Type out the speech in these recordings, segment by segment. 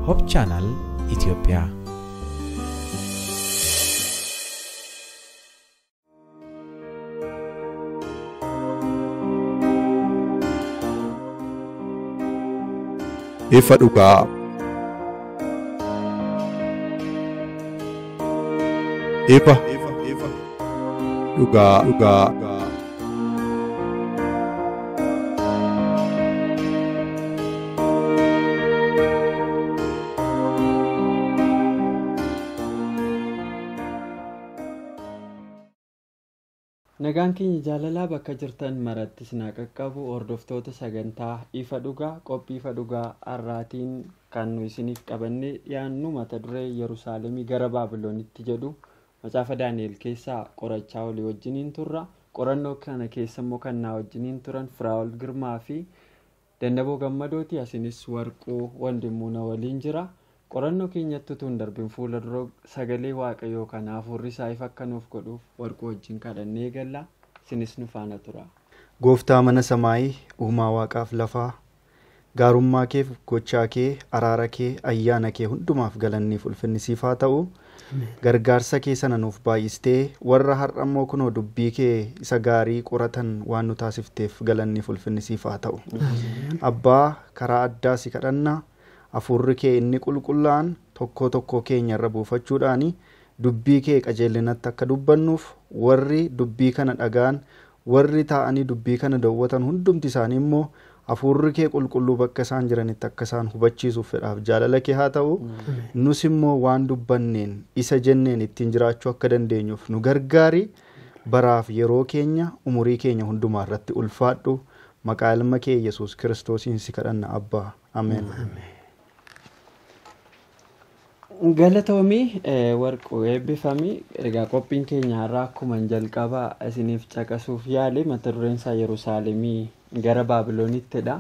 Hope Channel Itoophiyaa. Ifa dhugaa. Ifa dhugaa. Nagaan keenya jaalalaa bakka jirtan maratti isin qaqqabu hordoftoota sagantaa ifa dhugaa qophii ifa dhugaa har'aatiin kan nu isiniif qabannee dhiyaannu mata duree Yerusaalemii gara Baabiloonitti jedhu macaafa Daani'el keessaa qorachaa olii wajjiniin turra. Qorannoo kana keessa immoo kan naa wajjiniin turan Firaa'ol Girmaa fi Dandaboo Gammadooti. Asinis Warquu Wandimmuuna waliin jira. Qorannoo keenyatti utuu hin darbin fuula dura sagalee Waaqayyoo kana hafuurri isaa ifa akka nuuf godhuuf Warquu wajjin kadhannee eegalla. Isinis nu faana tura. Gooftaa mana samaayii uumaa waaqaaf lafaa gaarummaa keef gochaa kee araara kee ayyaana kee hundumaaf galanniif ulfinni siif haa ta'u. Gargaarsa kee sana nuuf baay'istee warra har'a immoo kunoo dubbii kee isa gaarii qoratan waan nu taasifteef galanniif ulfinni siif haa ta'u. Abbaa karaa addaa si kadhanna. Hafuurri kee inni qulqullaa'an tokko tokko keenya irra buufachuudhaan dubbii kee qajeelinatti akka dubbannuuf warri dubbii kana dhagaan warri taa'anii dubbii kana daawwatan hundumti isaanii immoo hafuurri kee qulqulluu bakka isaan jiranitti akka isaan hubachiisuuf fedhaaf jaalala kee haa ta'u. Nus immoo waan dubbanneen isa jenneen ittiin jiraachuu akka dandeenyuuf nu gargaari. Baraaf yeroo keenya umurii keenya hundumaa irratti ulfaadhu. Maqaa ilma kee Yesuus Kiristoosiin si kadhanna Abbaa. Ameen. Galatoomii Warquu eebbifamii. Egaa qophiin keenya har'aa akkuma jalqabaa isiniif caqasuuf yaale mata dureen isaa Yerusaalemii gara Baabiloonittidha.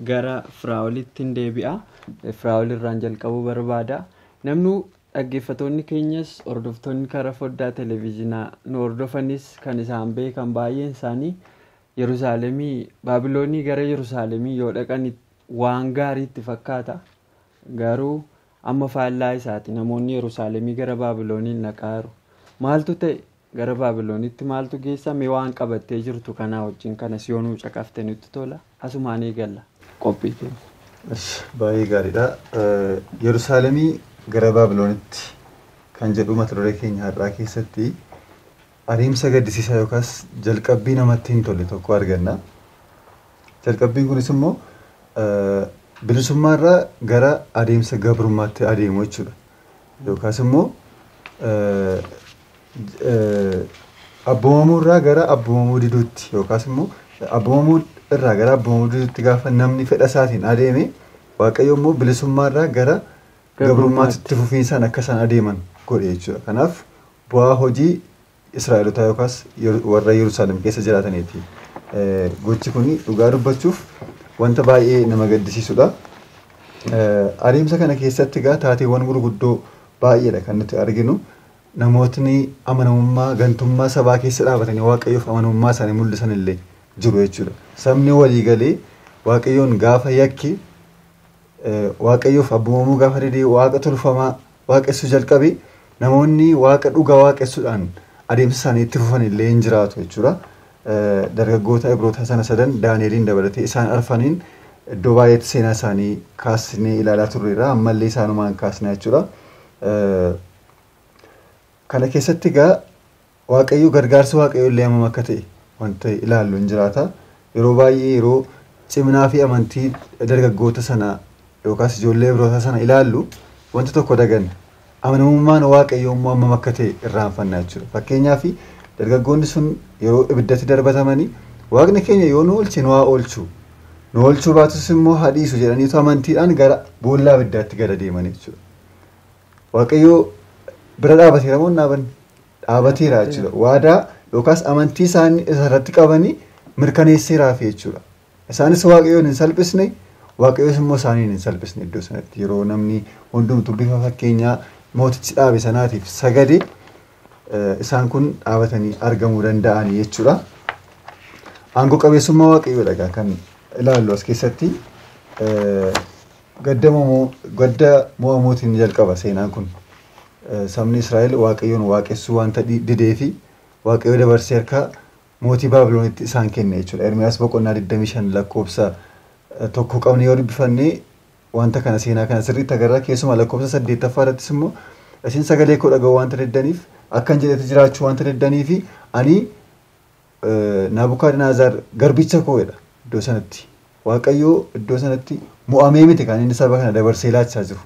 Gara Firaa'olitti hin deebi'a. Firaa'ol irraan jalqabuu barbaada. Namni dhaggeeffattoonni keenyas hordoftoonni karaa foddaa televezyiinaa nu hordofanis kan isaan beekan baay'een isaanii Yerusaalemii Baabiloonii gara Yerusaalemii yoo dhaqan waan gaarii itti fakkaata. Garuu amma faallaa isaati namoonni Yerusaalemii gara Baabilooniin dhaqaa jiru. Maaltu ta'e gara Baabiloonitti maaltu geessame waan qabattee jirtu kanaa wajjin kanas yoo nuu caqafte nutti tola. Asumaan eegalla qophii keenya. Baay'ee gaariidha. Yerusaalemii gara Baabiloonitti kan jedhu mata duree keenya har'aa keessatti adeemsa gaddisiisaa yookaas jalqabbii namatti hin tolle tokko arganna. Jalqabbiin kunis immoo bilisummaa irraa gara adeemsa gabrummaatti adeemu jechuudha. Yookaas immoo abboomamuu irraa gara abboomamuu diduutti yookaas immoo abboomamuu irraa gara abboomamuu diduutti gaafa namni fedha isaatiin adeeme Waaqayyo immoo bilisummaa irraa gara gabrummaatti fufiinsaan akka isaan adeeman godhe jechuudha. Kanaaf bu'aa hojii Israa'elotaa yookaas warra Yerusaalem keessa jiraataniiti. Gochi kun dhugaa dubbachuuf wanta baay'ee nama gaddisiisudha. Adeemsa kana keessatti egaa taateewwan gurguddoo baay'eedha kan nuti arginu. Namootni amanamummaa gantummaa sabaa keessa dhaabatanii Waaqayyoof amanamummaa isaanii mul'isan illee jiru jechuudha. Sabni walii galee Waaqayyoon gaafa yakki Waaqayyoof abboomamuu gaafa didee waaqa tolfamaa waaqessuu jalqabe namoonni waaqa dhugaa waaqessuudhaan adeemsa isaanii itti fufan illee hin jiraatu jechuudha. Dargaggoota Ibroota sana sadan Daani'eliin dabalatee isaan arfaniin iddoo baay'eetti seenaa isaanii kaasnee ilaalaa turreerra. Ammallee isaanumaan kaasnaa jechuudha. Kana keessatti egaa Waaqayyo gargaarsa Waaqayyo illee hammam akka ta'e wanta ilaallu hin jiraata. Yeroo baay'ee yeroo ciminaa fi amantii dargaggoota sana yookaas ijoollee Ibroota sana ilaallu wanta tokko daganna. Amanamummaan Waaqayyo immoo hammam akka ta'e irraanfanna jechuudha. Fakkeenyaaf dargaggoonni sun yeroo ibiddatti darbatamanii waaqni keenya yoo nu oolche nu haa oolchu, nu oolchuu baatus immoo haa dhiisu jedhaniitu amantiidhaan gara boollaa ibiddaatti gad adeeman jechuudha. Waaqayyo bira dhaabateera moo hin dhaabanne? Dhaabateera jechuudha. Waadaa yookaas amantii isaanii isarratti qabanii mirkaneesseeraaf jechuudha. Isaanis Waaqayyoon hin salphisne, Waaqayyoos immoo isaaniin hin salphisne iddoo sanatti yeroo namni hundumtuu bifa fakkeenyaa mootichi dhaabe sanaatiif sagade isaan kun dhaabatanii argamuu danda'anii jechuudha. Aangoo qabeessummaa Waaqayyoodha egaa kan ilaallu as keessatti. Gadda mo'amuutiin jalqaba seenaan kun. Sabni Israa'el Waaqayyoon waaqessuu wanta didee fi Waaqayyo dabarsee harka mootii Baabiloonitti isaan kenne jechuudha. Ermiyaas boqonnaa 25 lakkoofsa 1 qabne yoo dubbifannee wanta kana seenaa kana sirriitti agarra. Keessumaa lakkoofsa 8ffaa irrattis immoo isin sagalee koo dhaga'uu wanta diddaniif akkan jedhetti jiraachuu wanta diddanii fi ani Naabukadnaazaar garbicha koodha iddoo sanatti. Waaqayyo iddoo sanatti mo'amee miti kan inni saba kana dabarsee laachaa jiru.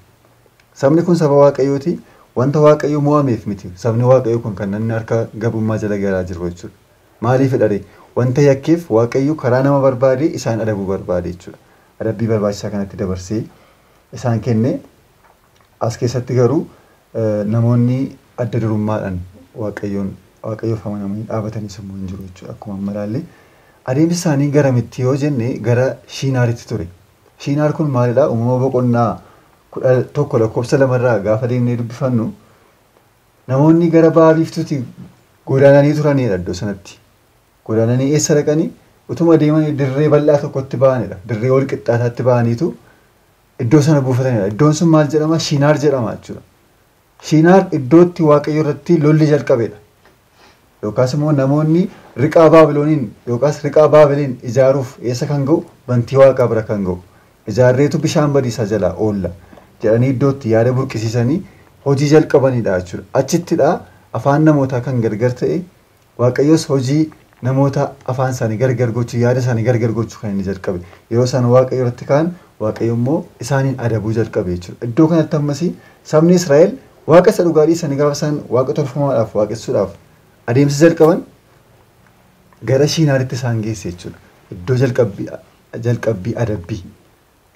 Sabni kun saba Waaqayyooti. Wanta Waaqayyo mo'ameef miti. Sabni Waaqayyoo kun kan inni harka gabrummaa jala galaa jiru jechuudha. Maaliif jedhare wanta yakkeef Waaqayyo karaa nama barbaade isaan adabuu barbaade jechuudha. Adabbii barbaachisaa kanatti dabarsee isaan kenne. As keessatti garuu namoonni adda durummaadhaan Waaqayyoof amanamanii dhaabatanis immoo hin jiru jechuudha. Akkuma amma ilaalle adeemsi isaanii garamitti yoo jenne gara Shiinaaritti ture. Shiinaar kun maalidhaa? Uumama boqonnaa 11 lakkoofsa 2 irraa gaafa deemnee dubbifannu namoonni gara ba'a biiftuutti godaananii turanidha iddoo sanatti. Godaananii eessa dhaqanii? Utuma deemanii dirree bal'aa tokkotti ba'anidha. Dirree wal qixxaataatti ba'aniitu iddoo sana buufatanidha. Iddoon sun maal jedhama? Shiinaar jedhama jechuudha. Shiinaar iddootti Waaqayyo irratti lolli jalqabedha. Yookaas immoo namoonni riqaa Baabilooniin yookaas riqaa Baabiliin ijaaruuf eessa kan ga'u? Bantii Waaqaa bira kan ga'u. Ijaarreetu bishaan badiisaa jalaa oolla jedhanii iddootti yaada burqisiisanii hojii jalqabanidha jechuudha. Achittidha afaan namootaa kan gargar ta'e Waaqayyos hojii namoota afaan isaanii gargar gochuu yaada isaanii gargar gochuu kan inni jalqabe. Yeroo isaan Waaqayyo irratti ka'an Waaqayyo immoo isaaniin adabuu jalqabe jechuudha. Iddoo kanatti ammas sabni Israa'el Waaqa isa dhugaa dhiisanii gaafa isaan Waaqa tolfamaadhaaf waaqessuudhaaf adeemsa jalqaban gara Shiinaaritti isaan geesse jechuudha. Iddoo jalqabbii adabbii,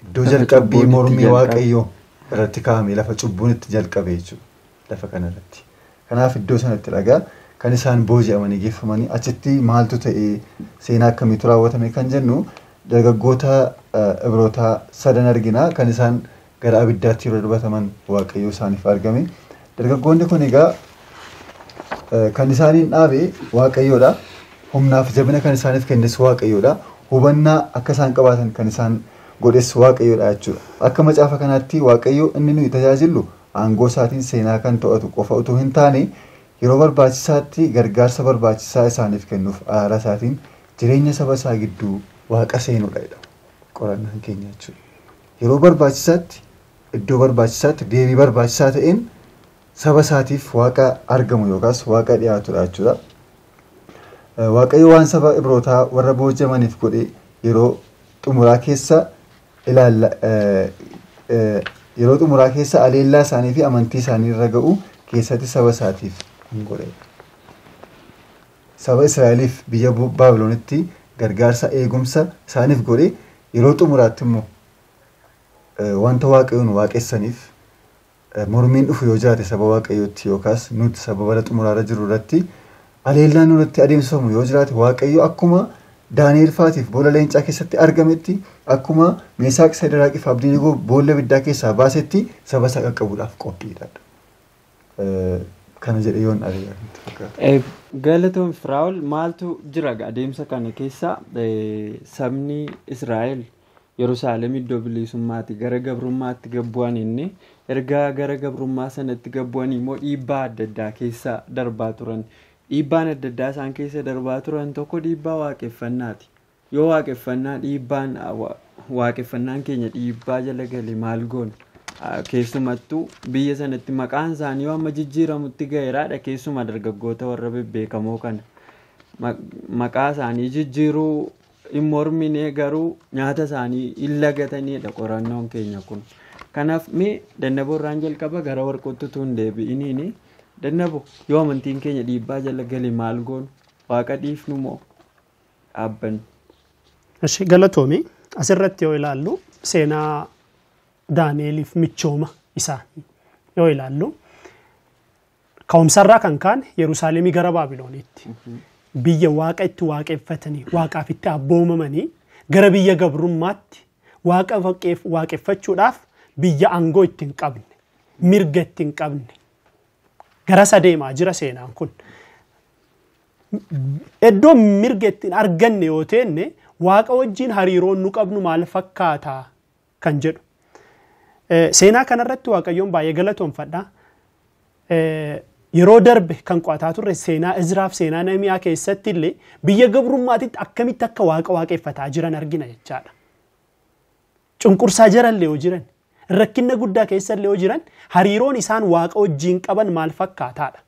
iddoo jalqabbii mormii Waaqayyoo irratti kaa'ame lafa cubbuun itti jalqabe jechuudha. Lafa kanarratti. Kanaaf iddoo sanatti dhagaa kan isaan booji'amanii geeffamanii achitti maaltu ta'e seenaa akkamiitu raawwatame kan jennu dargaggoota Ibrootaa sadan argina kan isaan gara abiddaatti yeroo darbataman Waaqayyo isaaniif argame. Dargaggoonni kun egaa kan isaaniin dhaabe Waaqayyoodha. Humnaaf jabina kan isaaniif kennes Waaqayyoodha. Hubannaa akka isaan qabaatan kan isaan godhes Waaqayyoodha jechuudha. Akka macaafa kanaatti Waaqayyo inni nuyi tajaajillu aangoo isaatiin seenaa kan to'atu qofa utuu hin taane yeroo barbaachisaatti gargaarsa barbaachisaa isaaniif kennuuf araara isaatiin jireenya saba isaa gidduu Waaqa seenuudha jedha qorannaan keenya jechuudha. Yeroo barbaachisaatti iddoo barbaachisaatti deebii barbaachisaa ta'een saba isaatiif Waaqa argamu yookaas Waaqa dhiyaatudha jechuudha. Waaqayyo waan saba Ibrootaa warra booji'amaniif godhe yeroo xumuraa keessa ilaalla yeroo xumuraa keessa aleellaa isaanii fi amantii isaanii irra ga'u keessatti saba isaatiif hin godhe. Saba Israa'eliif biyya Baabiloonitti gargaarsa eegumsa isaaniif godhe yeroo xumuraatti immoo wanta Waaqayyoon waaqessaniif mormiin dhufu yoo jiraate saba Waaqayyootti yookaas nuti saba bara xumuraarra jiru irratti aleellaan nurratti adeemsifamu yoo jiraate Waaqayyo akkuma Daani'el faatiif boolla leencaa keessatti argametti akkuma Meesaaq Sadiraaqiif Abdiinigoo boolla ibiddaa keessaa baasetti saba isaa qaqqabuudhaaf qophiidha. Kana jedhee yoon ari'ate. Galatoon Firaa'ol maaltu jira adeemsa kana keessa sabni Israa'el Yerusaalem iddoo bilisummaatti gara gabrummaatti gabbu'an inni erga gara gabrummaa sanatti gabbu'an immoo dhiibbaa adda addaa keessa darbaa turan. Dhiibbaan adda addaa isaan keessa darbaa turan tokko dhiibbaa waaqeffannaati. Yoo waaqeffannaa dhiibbaan waaqeffannaan keenya dhiibbaa jala gale maal goona? Keessumattuu biyya sanatti maqaan isaanii yoo amma jijjiiramutti ga'eeraadha. Keessumaa dargaggoota warra bebbeekamoo kana maqaa isaanii jijjiiruu hin mormine garuu nyaata isaanii hin lagatanidha qorannoon keenya kun. Kanaaf mee Dannaboo irraan jalqaba gara warqootti utuu hin deebi'iniini. Dannaboo yoo amantiin keenya dhiibbaa jala gale maal goonu? Waaqa dhiifnu moo dhaabbannu? Ishi galatoomi asirratti yoo ilaallu seenaa Daani'eliif michooma isaa yoo ilaallu ka'umsarraa kan kaan Yerusaalemii gara Baabiloonitti biyya Waaqa itti waaqeffatanii Waaqaaf itti abboomamanii gara biyya gabrummaatti Waaqa waaqeffachuudhaaf biyya aangoo itti hin qabne mirga itti hin qabne gara isa deemaa jira seenaan kun. Iddoo mirga itti hin arganne yoo teenne Waaqa wajjin hariiroon nu qabnu maal fakkaataa kan jedhu. Seenaa kanarratti Waaqayyoon baay'ee galatoonfadha. Yeroo darbe kan qo'ataa turre seenaa Izraaf seenaa Nahimiyaa keessatti illee biyya gabrummaatitti akkamitti akka waaqa waaqeffataa jiran argina jechaadha. Cunqursaa jarallee yoo jiran, rakkina guddaa keessallee yoo jiran, hariiroon isaan waaqa wajjin qaban maal fakkaataadha.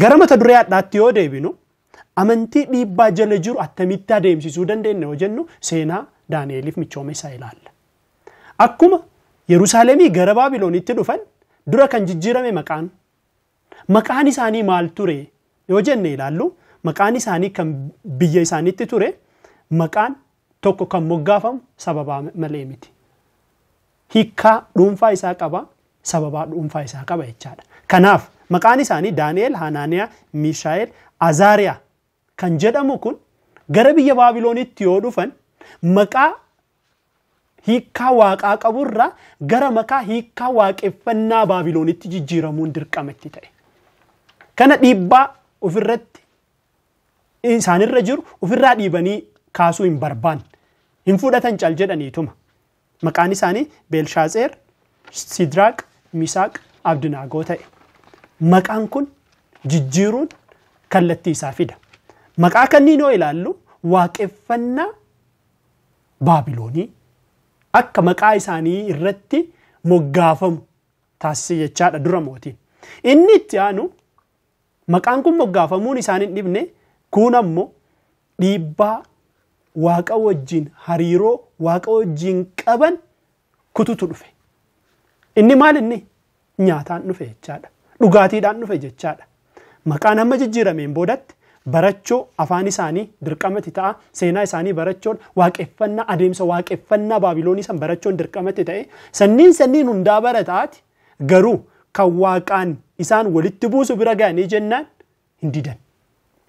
Gara mata duree addaatti yoo deebinu amantii dhiibbaa jala jiru attamitti adeemsisuu dandeenya yoo jennu seenaa Daani'eliif michooma isaa ilaalla. Akkuma Yerusaalemii gara Baabiloonitti dhufan dura kan jijjiirame maqaan isaanii maal ture yoo jenne ilaallu maqaan isaanii kan biyya isaaniitti ture maqaan tokko kan moggaafamu sababaa malee miti. Hiikkaa dhuunfaa isaa qaba, sababaa dhuunfaa isaa qaba jechaadha. Kanaaf maqaan isaanii Daani'el, Hanaaniyaa, Miishaa'el, Azaariyaa kan jedhamu kun gara biyya Baabiloonitti yoo dhufan maqaa hiikkaa waaqaa qaburraa gara maqaa hiikkaa waaqeffannaa Baabiloonitti jijjiiramuun dirqamatti ta'e. Kana dhiibbaa ofirratti isaanirra jiru ofirraa dhiibanii kaasuu hin barbaanne. Hin fudhatan cal jedhaniituma. Maqaan isaanii Beelshaaxeer, Sidraaq, Misaaq, Abdinaagoo ta'e. Maqaan kun jijjiiruun kallattii isaa fida. Maqaa kanneen yoo ilaallu waaqeffannaa Baabiloonii akka maqaa isaanii irratti moggaafamu taasise jechaadha dura mootiin. Inni itti aanu maqaan kun moggaafamuun isaan hin dhibne kun ammoo dhiibbaa waaqa wajjin hariiroo waaqa wajjin qaban kututu dhufe. Inni maal inni nyaataan dhufe jechaadha. Dhugaatiidhaan dhufe jechaadha. Maqaan hamma jijjiirameen boodatti barachuu afaan isaanii dirqamatti ta'a. Seenaa isaanii barachuun waaqeffannaa adeemsa waaqeffannaa Baabiloonii san barachuun dirqamatti ta'e. Sanniin hundaa barataati garuu kan waaqaan isaan walitti buusu bira ga'anii jennaan hin didan.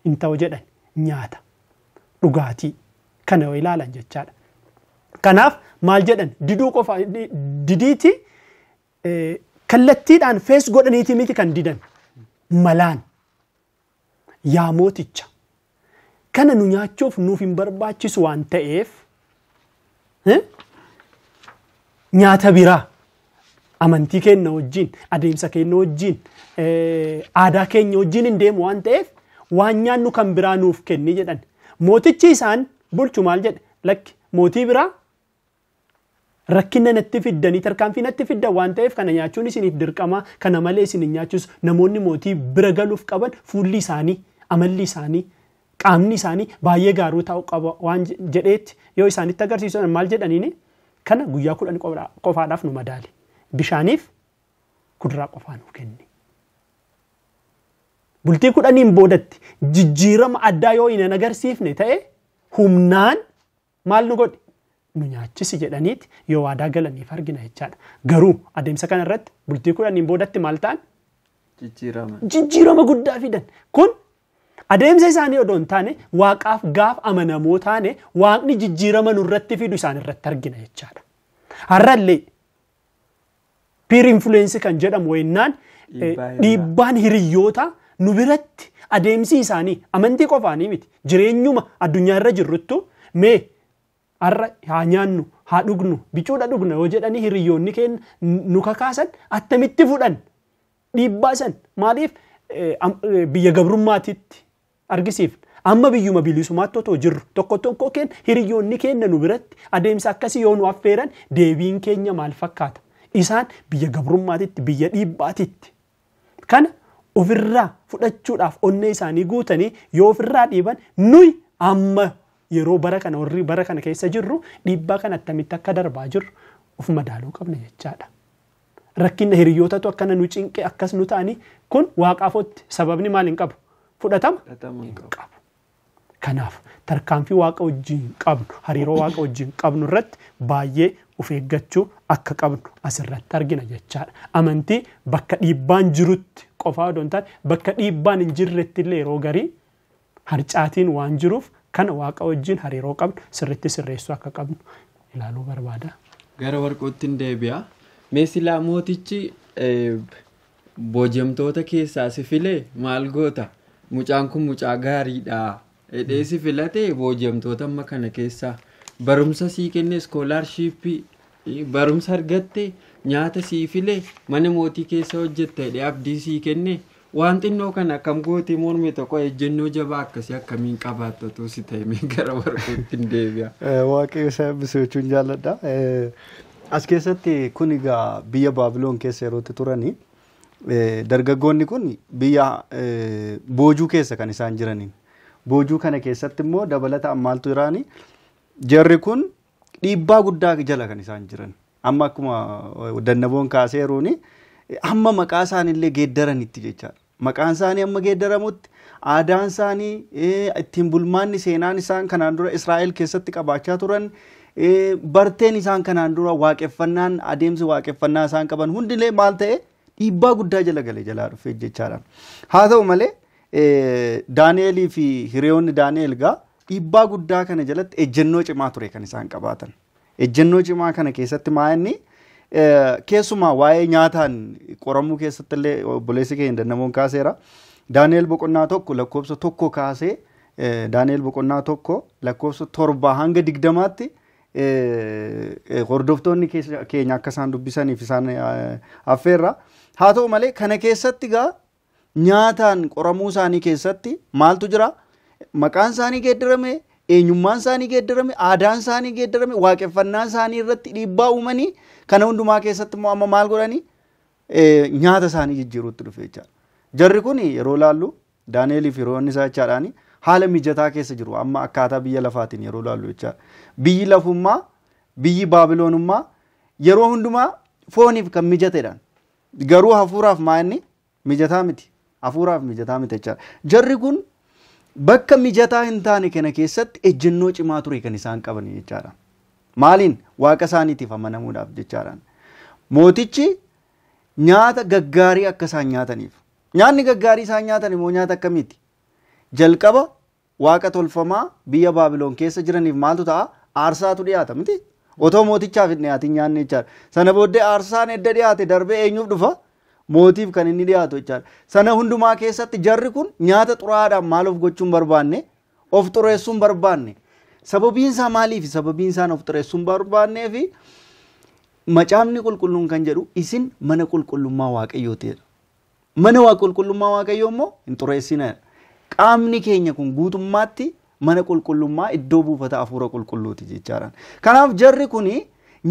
Hin ta'u jedhan nyaata dhugaatii kana yoo ilaalan jechaadha. Kanaaf maal jedhan diduu qofa didiiti kallattiidhaan fees godhaniiti miti kan didan malaan. Yaa mooticha kana nu nyaachuuf nuuf hin barbaachisu waan ta'eef nyaata biraa amantii keenya wajjin adeemsa keenya wajjin aadaa keenya wajjin hin deemu waan ta'eef waan nyaannu kan biraa nuuf kenni jedhan. Mootichi isaan bulchu maal jedhe lakki mootii biraa rakkina natti fiddanii tarkaanfii natti fiddan waan ta'eef kana nyaachuun isiniif dirqama kana malee isin hin nyaachisu. Namoonni mootii bira galuuf qaban fuulli isaanii amalli isaanii qaamni isaanii baay'ee gaaruu ta'uu qaba waan jedheetti yoo isaanitti agarsiisan maal jedhaniini kana guyyaa 10 qofaadhaaf nu madaali. Bishaaniif kuduraa qofaa nuuf kenni. Bultii 10 boodatti jijjiirama addaa yoo hin agarsiifne ta'e humnaan maal nu godhi? Nu nyaachisi jedhaniiti yoo waadaa galaniif argina jechaadha. Garuu adeemsa kanarratti bultii 10 boodatti maal ta'an? Jijjiirama guddaa fidan. Kun adeemsa isaanii odoo hin taane waaqaaf gaaf amanamoo taane waaqni jijjiirama nurratti fidu isaan irratti argina jechaadha. Har'allee peer influence kan jedhamu wayinaan dhiibbaan hiriyoota nu biratti adeemsi isaanii amantii qofaanii miti jireenyuma addunyaa irra jirruttu mee har'a haa nyaannu haa dhugnu bicuudha dhugna yoo jedhanii hiriyoonni keenya nu kakaasan attamitti fudhan dhiibbaa san maaliif biyya gabrummaatitti argisiifna. Amma biyyuma bilisumaatti otoo jirru tokko tokko keenya hiriyoonni keenya nu biratti adeemsa akkasii yoo nu affeeran deebiin keenya maal fakkaata? Isaan biyya gabrummaatitti biyya dhiibbaatitti kana ofirraa fudhachuudhaaf onnee isaanii guutanii yoo ofirraa dhiiban nuyi amma yeroo bara kana warri bara kana keessa jirru dhiibbaa kana attamitti akka darbaa jirru of madaaluu qabna jechaadha. Rakkina hiriyootatu akkana nu cinqe akkas nu ta'anii kun waaqaafotti sababni maal hin qabu? Fudhatama hin qabu. Kanaaf tarkaanfii waaqa wajjin qabnu hariiroo waaqa wajjin qabnu irratti baay'ee of eeggachuu akka qabnu asirratti argina jechaadha. Amantii bakka dhiibbaan jirutti qofaa odoo hin taane bakka dhiibbaan hin jirretti illee yeroo garii harcaatiin waan jiruuf kana waaqa wajjin hariiroo qabnu sirriitti sirreessuu akka qabnu ilaaluu barbaada. Gara warqootti hin deebi'a. Mee silaa mootichi boojamtoota keessaa si filee maal goota? Mucaan kun mucaa gaariidha. Hidhee si filatee boojamtoota amma kana keessaa barumsa sii kenne iskoolaarshiippii Barumsa argatte nyaata siifilee mana mootii keessa hojjette abdii sii kenne waan xinnoo kana akkam gootee mormi tokko ejjennoo jabaa akkasii akkamiin qabaattatu si ta'e gara warqootti hin deebi'a. Waaqayyo isa eebbisuu jechuun jaalladha. As keessatti kun egaa biyya Baabiloon keessa yerootti turani dargaggoonni kun biyya boojuu keessa kan isaan jiraniin. Boojuu kana keessatti immoo dabalataan maaltu jiraani jarri kun dhiibbaa guddaa jala kan isaan jiran. Amma akkuma dannaboon kaasee yerooni amma maqaa isaaniillee geeddaranitti jechaadha. Maqaan isaanii amma geeddaramutti aadaan isaanii ittiin bulmaanni seenaan isaan kanaan dura Israa'el keessatti qabaachaa turan barteen isaan kanaan dura waaqeffannaan adeemsi waaqeffannaa isaan qaban hundilee maal ta'e dhiibbaa guddaa jala galee jalaa dhufe jechaadha. Haa ta'u malee Daani'elii fi hiriyoonni Daani'el gaa dhiibbaa guddaa kana jalatti ejjennoo cimaa ture kan isaan qabaatan. Ejjennoo cimaa kana keessatti maa inni keessumaa waa'ee nyaataan qoramuu keessatti illee obboleessi keenya dannamoon kaaseera. Daani'el boqonnaa 1 lakkoofsa 1 kaasee Daani'el boqonnaa 1 lakkoofsa 7 hanga 20tti hordoftoonni keenya akka isaan dubbisaniif isaan affeerra. Haa ta'u malee kana keessatti gaa nyaataan qoramuu isaanii keessatti maaltu jira? Maqaan isaanii geeddarame, eenyummaan isaanii geeddarame, aadaan isaanii geeddarame, waaqeffannaan isaanii irratti dhiibbaa uumanii kana hundumaa keessatti immoo amma maal godhanii nyaata isaanii jijjiiruutti dhufe jechaadha. Jarri kun yeroo laallu Daani'elii fi hiriyoonni isaa jechaadhaani haala mijataa keessa jiru amma akkaataa biyya lafaatiin yeroo laallu jechaadha. Biyyi lafummaa, biyyi Baabiloonummaa yeroo hundumaa fooniif kan mijatedha. Garuu hafuuraaf maa inni mijataa miti. Hafuuraaf mijataa miti jechaadha. Jarri kun bakka mijataa hin taane kana keessatti ejjennoo cimaa ture kan isaan qaban jechaadha. Maaliin waaqa isaaniitiif amanamuudhaaf jechaadha. Mootichi nyaata gaggaarii akka isaan nyaataniif. Nyaanni gaggaarii isaan nyaatan immoo nyaata akkamiiti? Jalqaba waaqa tolfamaa biyya Baabiloon keessa jiraniif maaltu ta'a? Aarsaatu dhiyaata miti? Otoo mootichaaf hin dhiyaatin nyaanni jechaadha. Sana booddee aarsaan edda dhiyaate darbee eenyuuf dhufa? Mootiif kan inni dhiyaatu jechaadha. Sana hundumaa keessatti jarri kun nyaata xuraa'aadhaan maal of gochuun barbaanne? Of xureessuun barbaanne. Sababiin isaa maaliif? Sababiin isaan of xureessuun barbaannee fi macaafni qulqulluun kan jedhu isin mana qulqullummaa Waaqayyooti. Mana qulqullummaa Waaqayyoo immoo hin xureessinaa. Qaamni keenya kun guutummaatti mana qulqullummaa iddoo buufata hafuura qulqulluuti jechaadha. Kanaaf jarri kun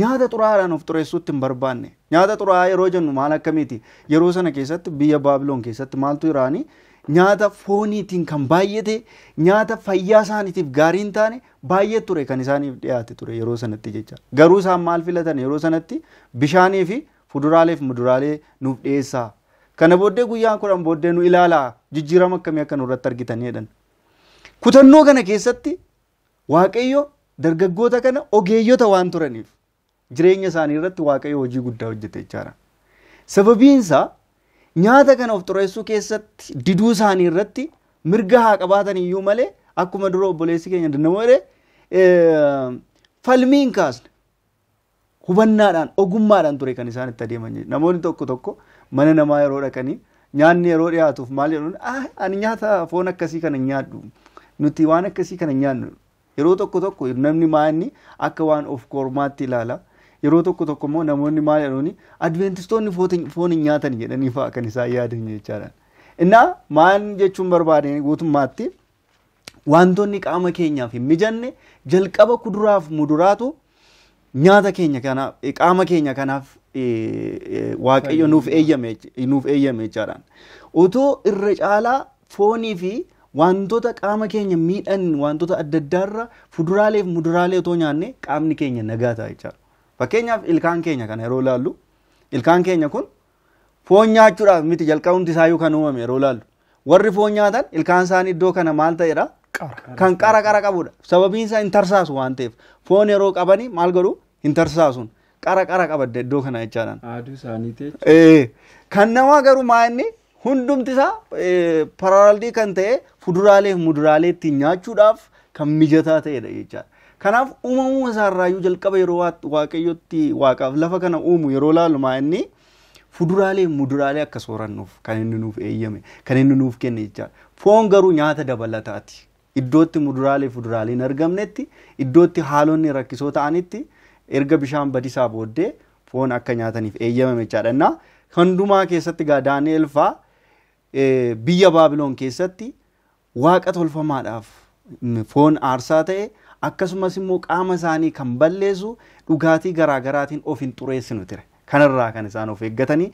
nyaata xuraa'aadhaan of xureessuutti hin barbaanne. Nyaata xuraa'aa yeroo jennu maal akkamiiti? Yeroo sana keessatti biyya Baabiloon keessatti maaltu jiraani? Nyaata fooniitiin kan baay'ate, nyaata fayyaa isaaniitiif gaarii hin taane baay'ee ture kan isaaniif dhiyaate ture yeroo sanatti jecha. Garuu isaan maal filatan yeroo sanatti bishaanii fi fuduraalee fi muduraalee nuuf dhiyeessaa. Kana booddee guyyaa 10 booddee nu ilaalaa jijjiirama akkamii akka nurratti argitanii jedhan. Kutannoo kana keessatti Waaqayyo dargaggoota kana ogeeyyota waan turaniif jireenya isaanii irratti Waaqayyo hojii guddaa hojjete jechaadha. Sababiin isaa nyaata kana of xureessuu keessatti diduu isaanii irratti mirga haa qabaatan iyyuu malee akkuma dura obboleessi keenya dannamoo jedhe falmii hin kaasne hubannaadhaan ogummaadhaan ture kan isaan itti adeeman. Namoonni tokko tokko mana namaa yeroo dhaqanii nyaanni yeroo dhiyaatuuf maal jedhuun ani nyaata foon akkasii kana hin nyaadhu nuti waan akkasii kana hin nyaannu. Yeroo tokko tokko namni maanni akka waan of kormaatti ilaala. Yeroo tokko tokko immoo namoonni maal jedhuuni adventistoonni foon hin nyaatan jedhanii fa'aa kan isaan yaadan jechaadha. Innaa maal jechuun barbaade guutummaatti wantoonni qaama keenyaaf hin mijanne jalqaba kuduraaf muduraatu nyaata keenya kanaaf qaama keenya kanaaf Waaqayyo nuuf eeyyame jechaadha. Otoo irra caalaa foonii fi wantoota qaama keenya miidhan wantoota adda addaarra fuduraalee fi muduraalee otoo nyaanne qaamni keenya nagaa ta'a jechaadha. Fakkeenyaaf ilkaan keenya kana yeroo ilaallu ilkaan keenya kun foon nyaachuudhaaf miti jalqabumti isaayyuu kan uumame yeroo ilaallu. Warri foon nyaatan ilkaan isaanii iddoo kana maal ta'edha? Kan qara qara qabudha. Sababiin isaa hin tarsaasu waan ta'eef foon yeroo qabanii maal godhu hin tarsaasuun qara qara qabadde iddoo kana jechaadhaan. Aaduu isaaniiti jechuudha. Kan namaa garuu maa inni hundumti isaa paralaalii kan ta'e fuduraalee fi muduraalee ittiin nyaachuudhaaf kan mijataa ta'edha jechaadha. Kanaaf uumamuma isaarraayyuu jalqaba yeroo Waaqayyotti waaqaaf lafa kana uumu yeroo laalu maa inni fuduraalee fi muduraalee akka soorannuuf kan inni nuuf eeyyame kan inni nuuf kenne jechaadha. Foon garuu nyaata dabalataati. Iddootti muduraalee fi fuduraalee hin argamnetti iddootti haalonni rakkisoo ta'anitti Erga bishaan badisaa booddee foon akka nyaataniif eeyyamame jechaadha. Hundumaa keessatti gaa Daani'el fa'aa biyya Baabiloon keessatti waaqa tolfamaadhaaf foon aarsaa ta'e akkasumas immoo qaama isaanii kan balleessu dhugaatii garaagaraatiin of hin xureessinu ture. Kanarraa kan isaan of eeggatanii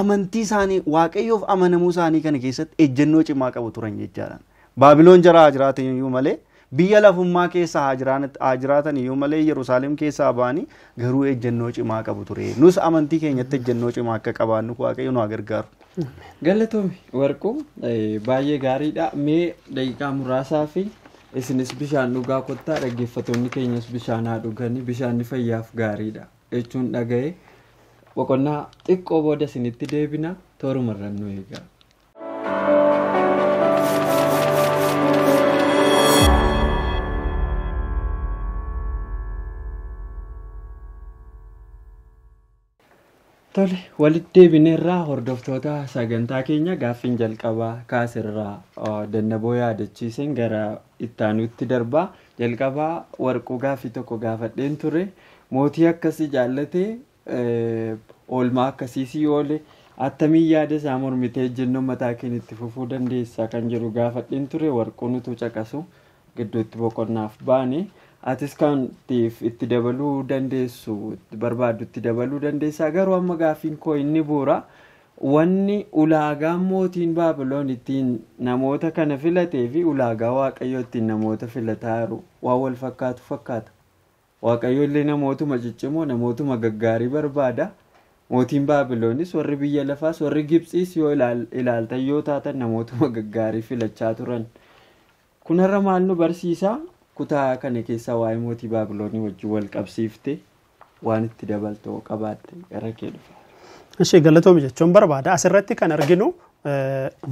amantii isaanii waaqayyoof amanamuu isaanii kana keessatti ejjennoo cimaa qabu turan jechaadha. Baabiloon jara haa jiraatan iyyuu malee biyya lafummaa keessa haa jiraatan iyyuu malee Yerusaalem keessaa ba'anii garuu ejjennoo cimaa qabu ture. Nus amantii keenyatti ejjennoo cimaa akka qabaannu waaqayyo nu haa gargaaru. Galatoomi Warquu baay'ee gaariidha. Mee daqiiqaa muraasaa fi isinis bishaan dhugaa kottaa dhaggeeffattoonni keenyas bishaan haa dhuganii bishaanni fayyaaf gaariidha jechuun dhaga'e boqonnaa xiqqoo booda isinitti deebina toorumarran nu eegaa. Tole walitti deebineerraa hordoftoota sagantaa keenya gaaffiin jalqabaa kaasirraa Dannaboo yaadachiiseen gara ittaanuutti darbaa jalqabaa Warquu gaaffii tokko gaafadheen ture mootii akkasii jaallatee oolmaa akkasii si oole attamiin yaada isaa mormitee ejjennoo mataa keenya itti fufuu dandeessaa kan jedhu gaafadheen ture Warquun utuu caqasu gidduutti boqonnaaf baane. Atis kan itti dabaluu dandeessu barbaaddu itti dabaluu dandeessaa garuu amma gaaffiin koo inni bu'uura wanni ulaagaa mootiin Baabiloon ittiin namoota kana filatee fi ulaagaa waaqayyoo ittiin namoota filataa jiru waan wal fakkaatu fakkaata. Waaqayyo illee namootuma ciccimoo namootuma gaggaarii barbaada. Mootiin Baabiloonis warri biyya lafaas warri Gibxiis yoo ilaaltan yoo taatan namootuma gaggaarii filachaa turan. Kunarra maal nu barsiisaa? Kutaa kana keessaa waa'ee mootii Baabiloonii wajjin wal qabsiifte waan itti dabaltoo qabaatte gara kee dhufa. Ishee galatoomi jechuun barbaada. Asirratti kan arginu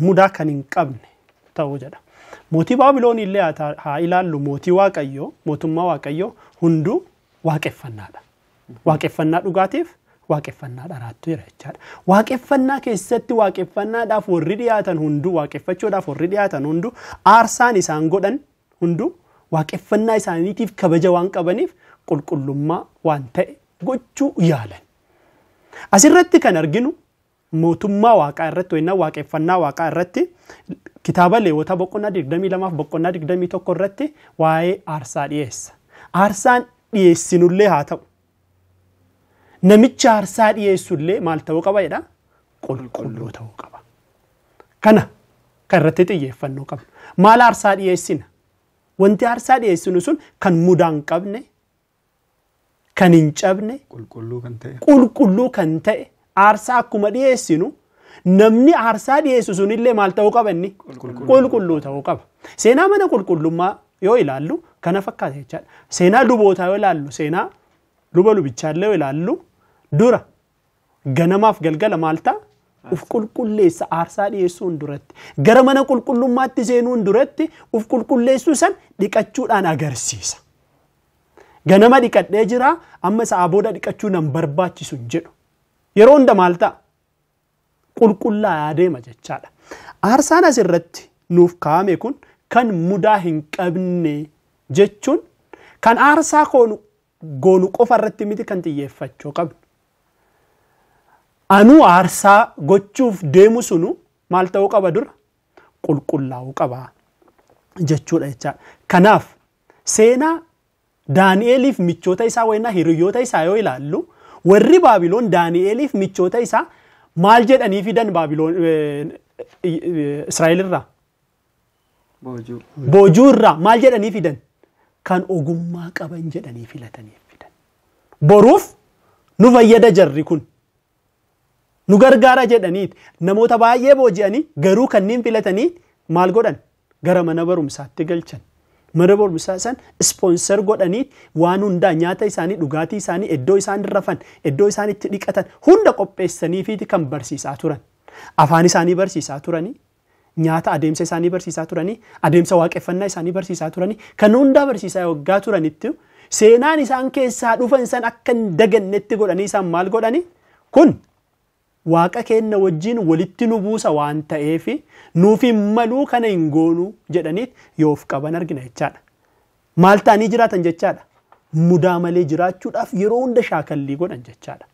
mudaa kan hin qabne ta'uu jedha. Mootii Baabiloonii illee haa ilaallu mootii Waaqayyoo, mootummaa Waaqayyoo hunduu waaqeffannaadha. Waaqeffannaa dhugaatiif waaqeffannaa dharaattu jira jechaadha. Waaqeffannaa keessatti waaqeffannaadhaaf warri dhiyaatan hunduu waaqeffachuudhaaf warri dhiyaatan hunduu aarsaan isaan godhan hunduu waaqeffannaa isaaniitiif kabaja waan qabaniif qulqullummaa waan ta'e gochuu yaalan. Asirratti kan arginu mootummaa waaqaa irratti yookaan waaqeffannaa waaqaa irratti kitaaba Leewwotaa boqonnaa 22 fi boqonnaa 21 irratti waa'ee aarsaa dhiyeessa. Aarsaan dhiyeessinullee haa ta'u namicha aarsaa dhiyeessullee maal ta'uu qaba jedha? Qulqulluu ta'uu qaba. Kana kan irratti xiyyeeffannoo qabnu. Maal aarsaa dhiyeessina? Wanti aarsaa dhiyeessinu sun kan mudaa hin qabne, kan hin cabne, qulqulluu kan ta'e aarsaa akkuma dhiyeessinu namni aarsaa dhiyeessu sunillee maal ta'uu qaba inni? Qulqulluu ta'uu qaba. Seenaa mana qulqullummaa yoo ilaallu kana fakkaata jechaadha. Seenaa lubootaa yoo ilaallu, seenaa luba lubichaallee yoo ilaallu dura ganamaaf galgala maal ta'a? Uf qulqulleessa aarsaa dhiyeessuun duratti gara mana qulqullummaatti seenuun duratti uf qulqulleessuu san dhiqachuudhaan agarsiisa. Ganama dhiqadhee jira amma sa'a booda dhiqachuu nan barbaachisu hin jedhu. Yeroo hunda maal ta'a? Qulqullaa'aa deema jechaadha. Aarsaan asirratti nuuf kaa'ame kun kan mudaa hin qabne jechuun kan aarsaa goonu qofa irratti miti kan xiyyeeffachuu qabnu. Anuu aarsaa gochuuf deemu sunu maal ta'uu qaba dura? Qulqullaa'uu qaba jechuudha jechaadha. Kanaaf seenaa Daani'eliif michoota isaa wayinaa hiriyoota isaa yoo ilaallu warri Baabiloon Daani'eliif michoota isaa maal jedhanii fidan Baabiloon Israa'el irraa? Boojuu irraa maal jedhanii fidan? Kan ogummaa qaban jedhanii filatanii fidan. Boruuf nu fayyada jarri kun. Nu gargaara jedhaniit namoota baay'ee booji'anii garuu kanneen filatanii maal godhan? Gara mana barumsaatti galchan. Mana barumsaa san ispoonsar godhanii waan hundaa nyaata isaanii, dhugaatii isaanii, iddoo isaan rafan, iddoo isaan itti dhiqatan hunda qopheessaniifiiti kan barsiisaa turan. Afaan isaanii barsiisaa turanii, nyaata adeemsa isaanii barsiisaa turanii, adeemsa waaqeffannaa isaanii barsiisaa turanii, kan hundaa barsiisaa waggaa turanitti seenaan isaan keessaa dhufan san akka hin dagannetti godhanii isaan maal godhanii? Kun waaqa keenya wajjin walitti nu buusa waan ta'eef nuuf hin maluu kana hin goonu jedhaniit yoo of qaban argina jechaadha. Maal ta'anii jiraatan jechaadha? mudaa malee jiraachuudhaaf yeroo hunda shaakallii godhan jechaadha.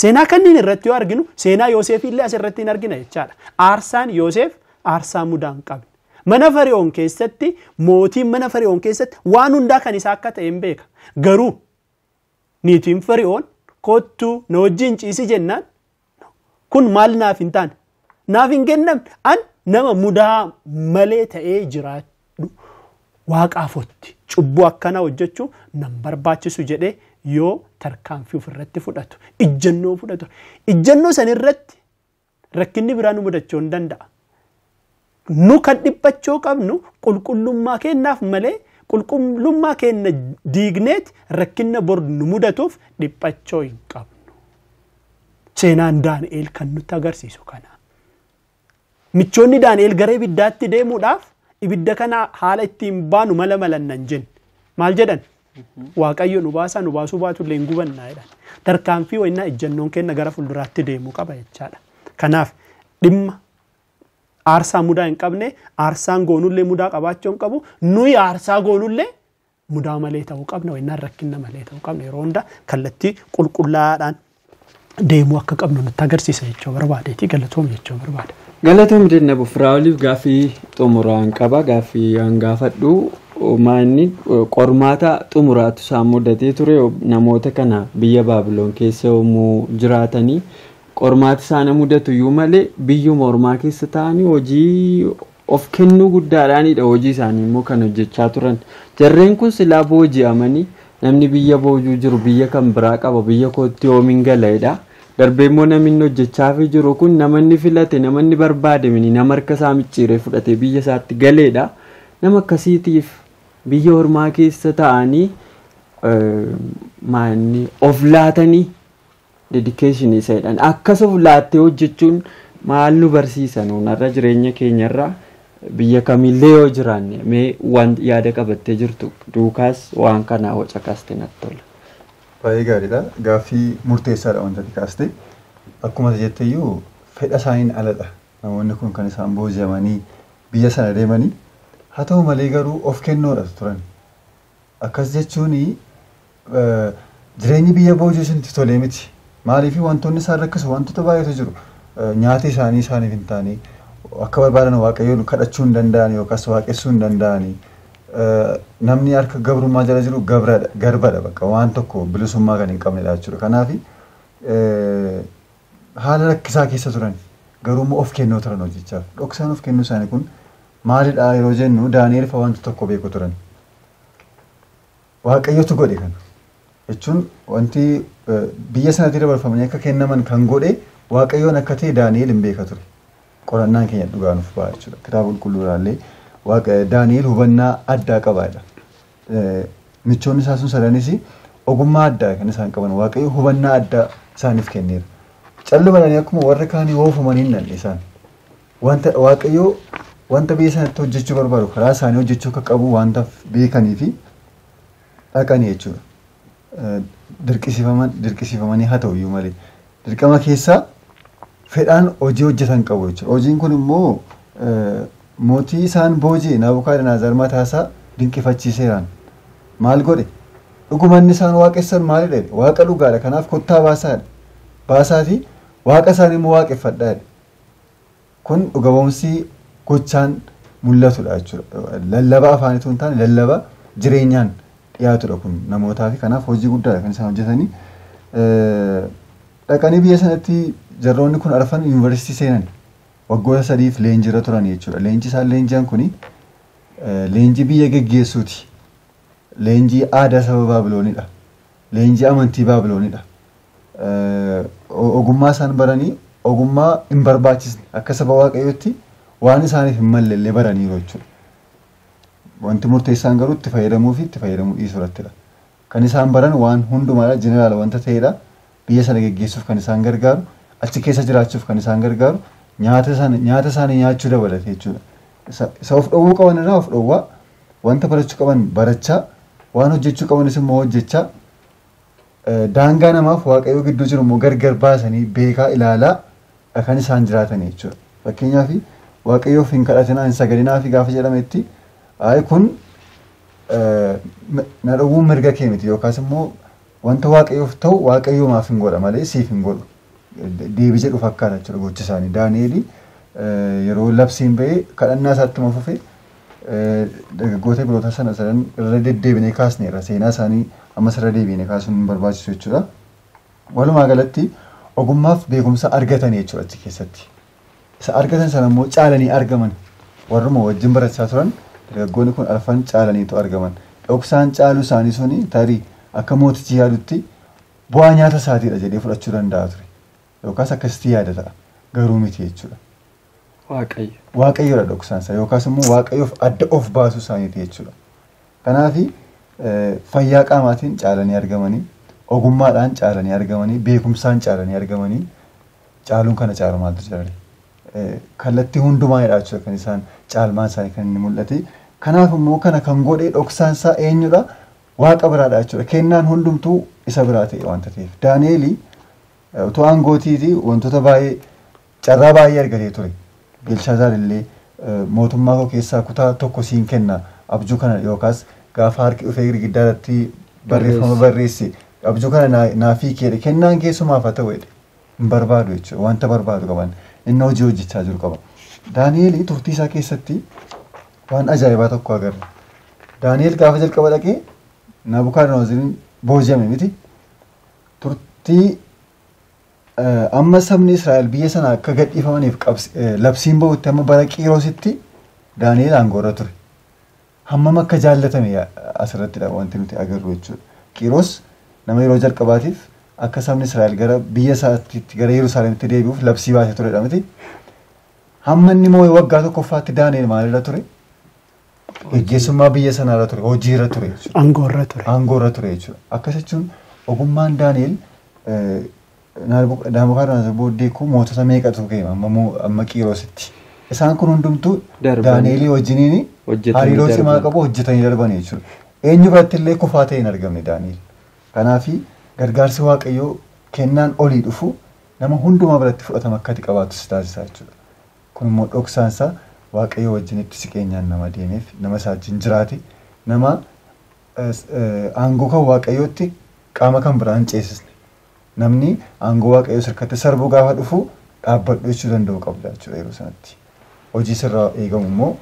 Seenaa kanneen irratti yoo arginu seenaa Yoosef illee asirratti hin argina jechaadha. Aarsaan Yoosef aarsaa mudaa hin qabne. Mana Fari'oon keessatti mootiin mana Fari'oon keessatti waan hundaa kan isaa akka ta'e hin beeka. Garuu niitiin Fari'oon kottuu na wajjin ciisi jennaan kun maal naaf hin taane naaf hin kennamne an nama mudaa malee ta'ee jiraadhu waaqaafotti cubbuu akkanaa hojjechuu nan barbaachisu jedhee yoo tarkaanfii ofirratti fudhatu ijjannoo fudhatu ijjannoo sanirratti rakkinni biraa nu mudachuu hin danda'a. Nu kan dhiphachuu qabnu qulqullummaa keenyaaf malee qulqullummaa keenya diigneet rakkinna bor nu mudatuuf dhiphachuu hin qabnu. Seenaan Daani'eel kan nutti agarsiisu kana. Michoonni Daani'eel gara ibiddaatti deemuudhaaf ibidda kana haala ittiin baanu mala malannan jenne. Maal jedhan? Waaqayyo nu baasaa nu baasuu baatullee hin gubannaa jedhan. Tarkaanfii wayinaa ejjennoon keenya gara fuulduraatti deemuu qaba jechaadha. Kanaaf dhimma aarsaa mudaa hin qabne aarsaan goonullee mudaa qabaachuu hin qabu nuyi aarsaa goonullee mudaa malee ta'uu qabna wayinnaan rakkina malee ta'uu qabna yeroo hunda kallattii qulqullaa'aadhaan deemuu akka qabnu nutti agarsiisa jechuu barbaadeeti galatoom jechuu barbaada. Galatoom Dennabu Firaa'oliif gaaffii xumuraan qaba gaaffii hangaafadhu maanni qormaata xumuraatu isaan mudatee ture namoota kana biyya Baabiloon keessa yommuu jiraatanii qormaata isaan mudatu iyyuu malee biyyuma ormaa keessa taa'anii hojii of kennuu guddaadhaanidha hojii isaanii immoo kan hojjechaa turan. Jarreen kun silaa booji'amanii namni biyya boojuu jiru biyya kan biraa qaba biyya kootti yoomiin gala'edha. Darbee immoo namni hojjechaafii jiru kun namanni filate namanni barbaade mini nama harka isaa micciiree fudhatee biyya isaatti galeedha. Nama akkasiitiif biyya ormaa keessa taa'anii maanni of laatanii dedication isa jedhan akkas of laattee hojjechuun maal nu barsiisa nuun har'a jireenya keenyarraa biyya kamillee yoo jiraanne mee waan yaada qabattee jirtu duukaas waan kanaa hocakaste natti tola. Baay'ee gaariidha. Gaaffii murteessaadha wanta ati kaaste. Akkuma jette iyyuu fedha isaaniin aladha. Namoonni kun kan isaan booji'amanii biyya sana deemanii haa ta'u malee garuu of kennoodha turan. Akkas jechuun jireenyi biyya boojuu isinitti tolee miti. Maaliif wantoonni isaan rakkisu wantoota baay'eetu jiru. Nyaati isaanii isaaniif hin taane akka barbaadan waaqayyoon kadhachuu hin danda'an yookaas waaqessuu hin danda'ani. Namni harka gabrummaa jala jiru garbadha bakka waan tokko bilisummaa kan hin qabnedha jechuudha. Kanaaf haala rakkisaa keessa turan garuu immoo of kennuu turan hojjechaaf. Dhoksaan of kennuu isaanii kun maalidha yeroo jennu Daani'eel fa'a wanta tokko beeku turan. Waaqayyotu godhe kana. Jechuun wanti biyya sanatti dabarfamanii akka kennaman kan godhe waaqayyoon akka ta'e Daani'eel hin beeka ture. Qorannaan keenya dhugaa nuuf ba'a jechuudha. Kitaaba qulqulluuraallee Daani'eel hubannaa addaa qabaadha. Michoonni isaa sun sadanis ogummaa addaa kan isaan qaban waaqayyo hubannaa addaa isaaniif kenneera. Callumadhaan akkuma warra kaanii oofamanii hin dhandhe isaan. Wanta waaqayyo wanta biyya sanatti hojjechuu barbaadu karaa isaanii hojjechuu akka qabu wanta beekanii fi dhaqanii jechuudha. Dirqisiifamanii haa ta'u iyyuu malee dirqama keessaa fedhaan hojii hojjetan qabu jechuudha. Hojiin kun immoo mootii isaan booji'e Nabukadnezar mataasaa dinqifachiiseeraan maal godhe dhugumanni isaan waaqessan maalidha jedhe waaqa dhugaadha kanaaf kottaa baasaadha baasaatii waaqa isaanii immoo waaqeffadhaa jedhe. Kun dhuga ba'umsi gochaan mul'atudha jechuudha. Lallaba afaanitu hin taane lallaba jireenyaan dhiyaatudha kun namootaa fi kanaaf hojii guddaadha kan isaan hojjetanii. Dhaqanii biyya sanatti jarroonni kun arfan yuunivarsiitii seenan waggoota sadiif leenjiirra turan jechuudha. Leenji isaan leenji'an kuni leenjii biyya geggeessuuti. Leenjii aadaa saba Baabiloonidha. Leenjii amantii Baabiloonidha. Ogummaa isaan baranii ogummaa hin barbaachisne akka saba waaqayyootti waan isaaniif hin malle illee baraniiru jechuudha. Wanti murteessaan garuu itti fayyadamuu fi itti fayyadamuu dhiisuu irrattidha. Kan isaan baran waan hundumaadha jeneraal wanta ta'edha. Biyya sana geggeessuuf kan isaan gargaaru, achi keessa jiraachuuf kan isaan gargaaru, nyaata isaanii nyaachuu dabalate jechuudha. Isa of dhowwuu qaban irraa of dhowwaa, wanta barachuu qaban barachaa, waan hojjechuu qabanis immoo hojjechaa, daangaa namaaf waaqayyoo gidduu jiru immoo gargar baasanii beekaa ilaalaa kan isaan jiraatan jechuudha. Fakkeenyaaf waaqayyoof hin kadhatinaa hin sagalinaa fi gaafa jedhametti kun Na dhowwuun mirga kee miti yookaas immoo wanta waaqayyoof ta'u waaqayyoomaaf hin godha malee siif hin godhu. Deebii jedhu fakkaata jechuudha gochi isaanii. Daani'eel yeroo labsiin ba'ee kadhannaa isaatti fufe dargaggoota biroota sana sadan irra deddeebinee kaasneerra seenaa isaanii ammas irra deebinee kaasuun hin barbaachisu jechuudha. Walumaa galatti ogummaaf beekumsa argatanii jechuudha achi keessatti. Isa argatan sana immoo caalanii argaman warruma wajjin barachaa turan dargaggoonni kun arfan caalaniitu argaman. Dhoksaan caaluu isaanii suni tarii akka mootichi yaadutti bu'aa nyaata isaatiidha jedhee fudhachuu danda'a ture. Yookaas akkasitti yaada ta'a. Garuu miti jechuudha. Waaqayyo. Waaqayyoodha dhoksaan isaa yookaas immoo waaqayyoof adda of baasuu isaaniiti jechuudha. Kanaaf fayyaa qaamaatiin caalanii argamanii, ogummaadhaan caalanii argamanii, beekumsaan caalanii argamanii caaluun kana caalu maaltu jira? Kallattii hundumaanidha jechuudha kan isaan caalmaan isaanii kan inni mul'ate. Kanaaf immoo kana kan godhe dhoksaan isaa eenyudha? Waaqa biraadha jechuudha. Kennaan hundumtuu isa biraa ta'e waanta ta'eef. Daani'eel utuu aangootiiti wantoota baay'ee carraa baay'ee argatee ture. Beelshaazaar illee mootummaa koo keessaa kutaa tokko siin kenna abjuu kana yookaas gaafa harki dhufee girgiddaa irratti barreeffama barreesse abjuu kana naaf hiiki kennaan keessumaaf haa ta'u jedhe hin barbaadu jechuudha. Wanta barbaadu qaban inni hojii hojjechaa jiru qaba. Daani'eel turtii isaa keessatti waan ajaa'ibaa tokko agarra. Daani'eel gaafa jalqaba dhaqee Nabukadnezariin booji'ame miti. Turtii amma sabni Israa'el biyya sana akka gadhiifamaniif labsiin bahutti amma bara Qiiroositti Daani'eel aangoorra ture. Hammam akka jaallatame asirrattidha wanti nuti agarru jechuudha. Qiiroos nama yeroo jalqabaatiif akka sabni Israa'el gara biyya isaatti gara Yerusaalemitti deebi'uuf labsii baasee turedha miti. Hamma inni moo'ee waggaa tokkoffaatti Daani'eel maalirra ture? Geggeessummaa biyya sanaarra ture, hojiirra ture jechuudha. Aangoorra ture. Aangoorra ture jechuudha. Akkas jechuun ogummaan Daani'eel Nabukadnezar booddee kun mootota meeqatu ka'e amma Qiiroositti. Isaan kun hundumtuu Daani'eel wajjiniin hariiroo cimaa qabu hojjetanii darban jechuudha. Eenyu biratti illee kufaa ta'e hin argamne Daani'eel. Kanaaf gargaarsi waaqayyoo kennaan olii dhufu nama hundumaa biratti fudhatama akka ati qabaattu si taasisa jechuudha. Kun immoo dhoksaan isaa waaqayyoo wajjin itti siqeenyaan nama deemeef nama isaa wajjin jiraate nama aangoo kan waaqayyootti qaama kan biraan ceesisne. Namni aangoo waaqayyoo sirkatti sarbuu gaafa dhufu dhaabbadhu jechuu danda'u qabda jechuudha yeroo sanatti. Hojii sirraa eegamu immoo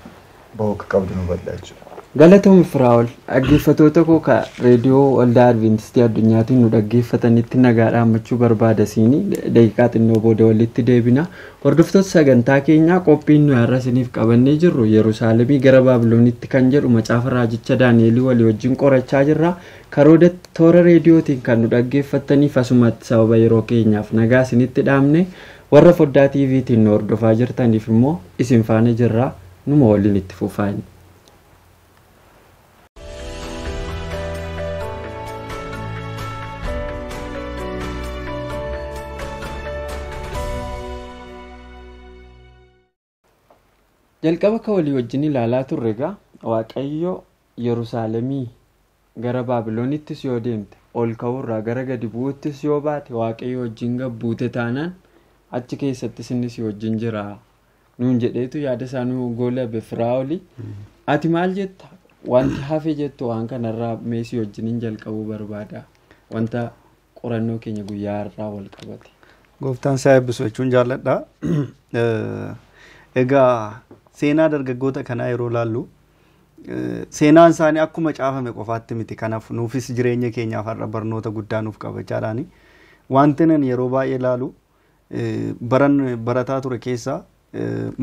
bahuu akka qabdu nu bal'a jechuudha. Galatoomii Firaa'ol dhaggeeffattoota koo ka reediyoo waldaa Adwiintistii addunyaatiin nu dhaggeeffatanitti nagaa dhaammachuu barbaada siinii daqiiqaa xinnoo booda walitti deebina. Hordoftoota sagantaa keenyaa qophiin nu har'a isiniif qabannee jirru Yerusaalemii gara Baabiloonitti kan jedhu macaafa raajicha Daani'elii walii wajjin qorachaa jirra. Karoora toora reediyootiin kan nu dhaggeeffataniif asumatti sababa yeroo keenyaaf nagaa isinitti dhaamne warra foddaa TVtiin nu hordofaa jirtaniif immoo isin faana jirra numa waliin itti fufaa. Jalqaba ka walii wajjin ilaalaa turre egaa Waaqayyo Yerusaalemii gara Baabiloonittis yoo deemte ol ka'uurraa gara gadi bu'uuttis yoo baate Waaqayyo wajjin gabbuute taanaan achi keessattis inni si wajjin jira nuun jedheetu yaada isaa nu goolabe Firaa'oli. Ati maal jetta? Wanti hafe jettu waan kanarraa meesii wajjin hin jalqabuu barbaada. Wanta qorannoo keenya guyyaa har'aa wal qabate. Gooftaan isaa eebbisu jechuun jaalladha. Egaa seenaa dargaggoota kanaa yeroo laallu seenaan isaanii akkuma caafame qofaatti miti. Kanaaf nuufis jireenya keenyaaf har'a barnoota guddaa nuuf qabachaadhaani. Wanti nan yeroo baay'ee laalu barataa ture keessaa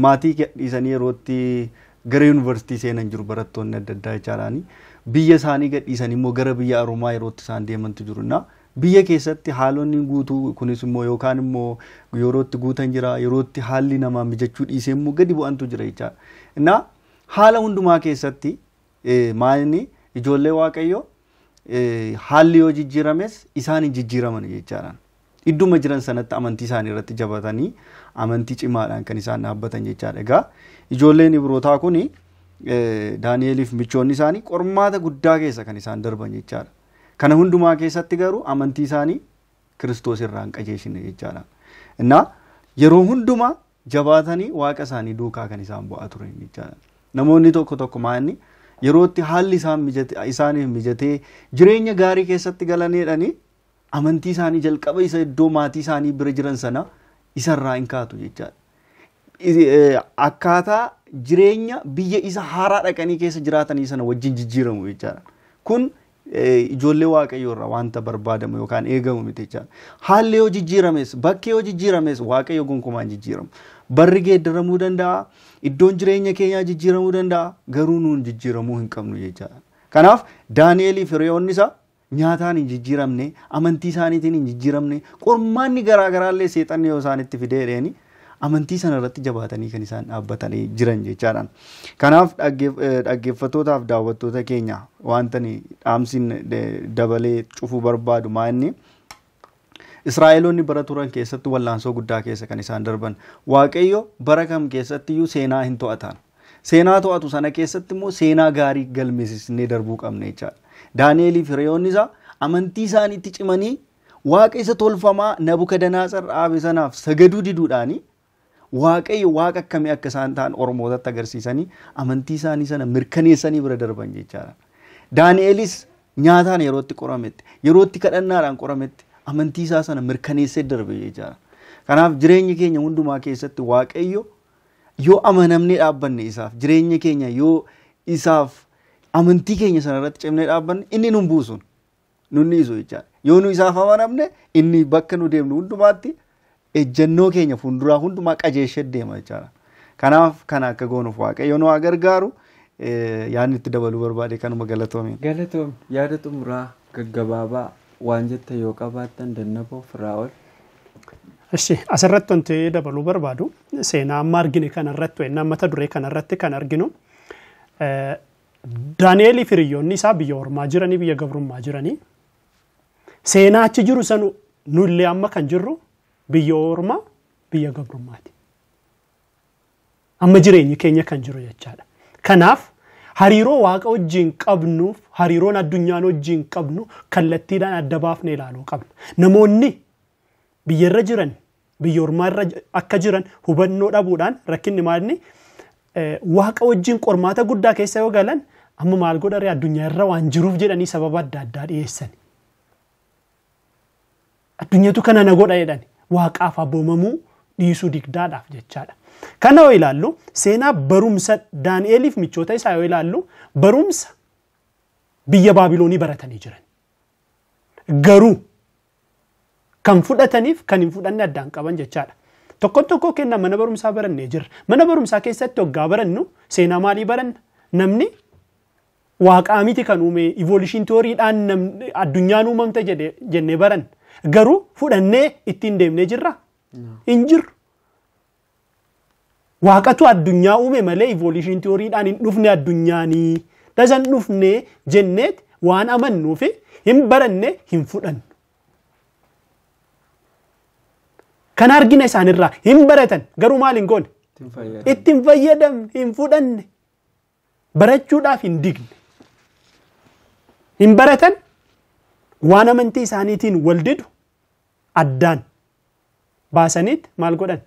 maatii gadhiisanii yerootti gara yuunivarsiitii seenan jiru barattoonni adda addaa jechaadhaani. Biyya isaanii gadhiisanii immoo gara biyya Oromaa yerootti isaan deemantu jiru. Biyya keessatti haalonni guutuu kunis immoo yookaan immoo yerootti guutan jira yerootti haalli namaa mijachuu dhiisee immoo gadi bu'antu jira jechaadha. Innaa haala hundumaa keessatti maalini ijoollee Waaqayyoo haalli yoo jijjiirames isaan hin jijjiiraman jechaadha. Idduma jiran sanatti amantii isaanii irratti jabatanii amantii cimaadhaan kan isaan dhaabbatan jechaadha. Egaa ijoolleen Ibrootaa kuni Daani'eliif michoonni isaanii qormaata guddaa keessa kan isaan darban jechaadha. Kana hundumaa keessatti garuu amantii isaanii Kiristoos irraa hin qajeelchine jechaadha. Innaa yeroo hundumaa jabaatanii waaqa isaanii duukaa kan isaan bu'aa turan jechaadha. Namoonni tokko tokko maalini Yerootti haalli isaaniif mijatee jireenya gaarii keessatti galaniidhani amantii isaanii jalqaba isa iddoo maatii isaanii bira jiran sana isarraa hin kaatu jechaadha. Akkaataa jireenya biyya isa haaraa dhaqanii keessa jiraatanii sana wajjin jijjiiramu jechaadha. Kun ijoollee Waaqayyoo irraa wanta barbaadamu yookaan eegamu miti jechaadha. Haalli yoo jijjiirames, bakki yoo jijjiirames Waaqayyo gonkumaan jijjiiramu. Barri geeddaramuu danda'a, iddoon jireenya keenyaa jijjiiramuu danda'a, garuu nuun jijjiiramuu hin qabnu jechaadha. Kanaaf Daani'elii fi hiriyoonni isaa nyaataan hin jijjiiramne, amantii isaaniitiin hin jijjiiramne, qormaanni garaagaraallee seexanni yoo isaanitti fidee amantii sana irratti jabaatanii kan isaan dhaabbatanii jiran jechaadha. Kanaaf dhaggeeffattootaaf daawwattoota keenya wanta dhaamsiin dabalee cufuu barbaadu maa inni Israa'eloonni bara turan keessatti wallaansoo guddaa keessa kan isaan darban. Waaqayyo bara kam keessattiyyuu seenaa hin to'atan. Seenaa to'atu sana keessatti immoo seenaa gaarii galmeessisnee darbuu qabna jechaadha. Daani'elii fi hiriyoonni isaa amantii isaaniitti cimanii Waaqa isa tolfamaa Nabukadnezar dhaabe sanaaf sagaduu diduudhaanii Waaqayyo waaqa akkamii akka isaan ta'an Oromootatti agarsiisanii amantii isaanii sana mirkaneessanii bira darban jechaadha. Daani'elis nyaataan yerootti qorametti, yerootti kadhannaadhaan qorametti amantii isaa sana mirkaneessee darbe jechaadha. Kanaaf jireenya keenya hundumaa keessatti Waaqayyo yoo amanamnee dhaabbanne isaaf, jireenya keenya yoo isaaf amantii keenya sana irratti cimnee dhaabbanne inni nun buusun, nun dhiisu jechaadha. Yoo nu isaaf amanamne inni bakka nu deemnu hundumaatti ejjennoo keenya fuulduraa hundumaa qajeelchee deema jechaadha. Kanaaf kana akka goonuuf Waaqayyo nu haa gargaaru. Yaadni itti dabaluu barbaade kanuma galatoomeen. Galatoom yaada xumuraa gaggabaabaa waan jette yoo qabaattan Dannaboo Firaa'ol. Ishi asirratti wanti dabaluu barbaadu seenaa amma argine kanarratti yennaa mata duree kanarratti kan arginu Daani'elii fi hiriyoonni isaa biyya ormaa jiranii biyya gabrummaa jiranii seenaa achi jiru sanu nullee amma kan jirru biyya ormaa biyya gabrummaati. Amma jireenyi keenya kan jiru jechaadha. Kanaaf hariiroo Waaqa wajjin qabnuuf hariiroon addunyaan wajjin qabnu kallattiidhaan adda baafnee ilaaluu qabna. Namoonni biyyarra jiran biyya ormaarra akka jiran hubannoo dhabuudhaan rakkinni maalni Waaqa wajjin qormaata guddaa keessa yoo galan amma maal godharee addunyaarra waan jiruuf jedhanii sababa adda addaa dhiyeessan. Addunyaatu kana na godha jedhani Waaqaaf abboomamuu dhiisuu digdaadhaaf jechaadha. Kana yoo ilaallu seenaa barumsa Daani'eliif michoota isaa yoo ilaallu barumsa biyya Baabiloonii baratanii jiran. Garuu kan fudhataniif kan hin fudhanne addaan qaban jechaadha. Tokko tokko kenna mana barumsaa barannee jirra. Mana barumsaa keessatti hoggaa barannu seenaa maalii baranna? Namni Waaqaa miti kan uume evolution theory'dhaan addunyaan uumamte jennee baranna. Garuu fudhannee ittiin deemnee jirra? Hin jirru. Waaqatu addunyaa uume malee evolution theory'dhaan hin dhufne addunyaanii. Tasan dhufne jenneet waan amannuufi hin baranne hin fudhannu. Kan argina isaanirraa hin baratan garuu maal hin goone? Ittiin fayyadamne hin fudhanne. Barachuudhaaf hin digne. Hin baratan waan amantii isaaniitiin wal didu addaan baasaniit maal godhan?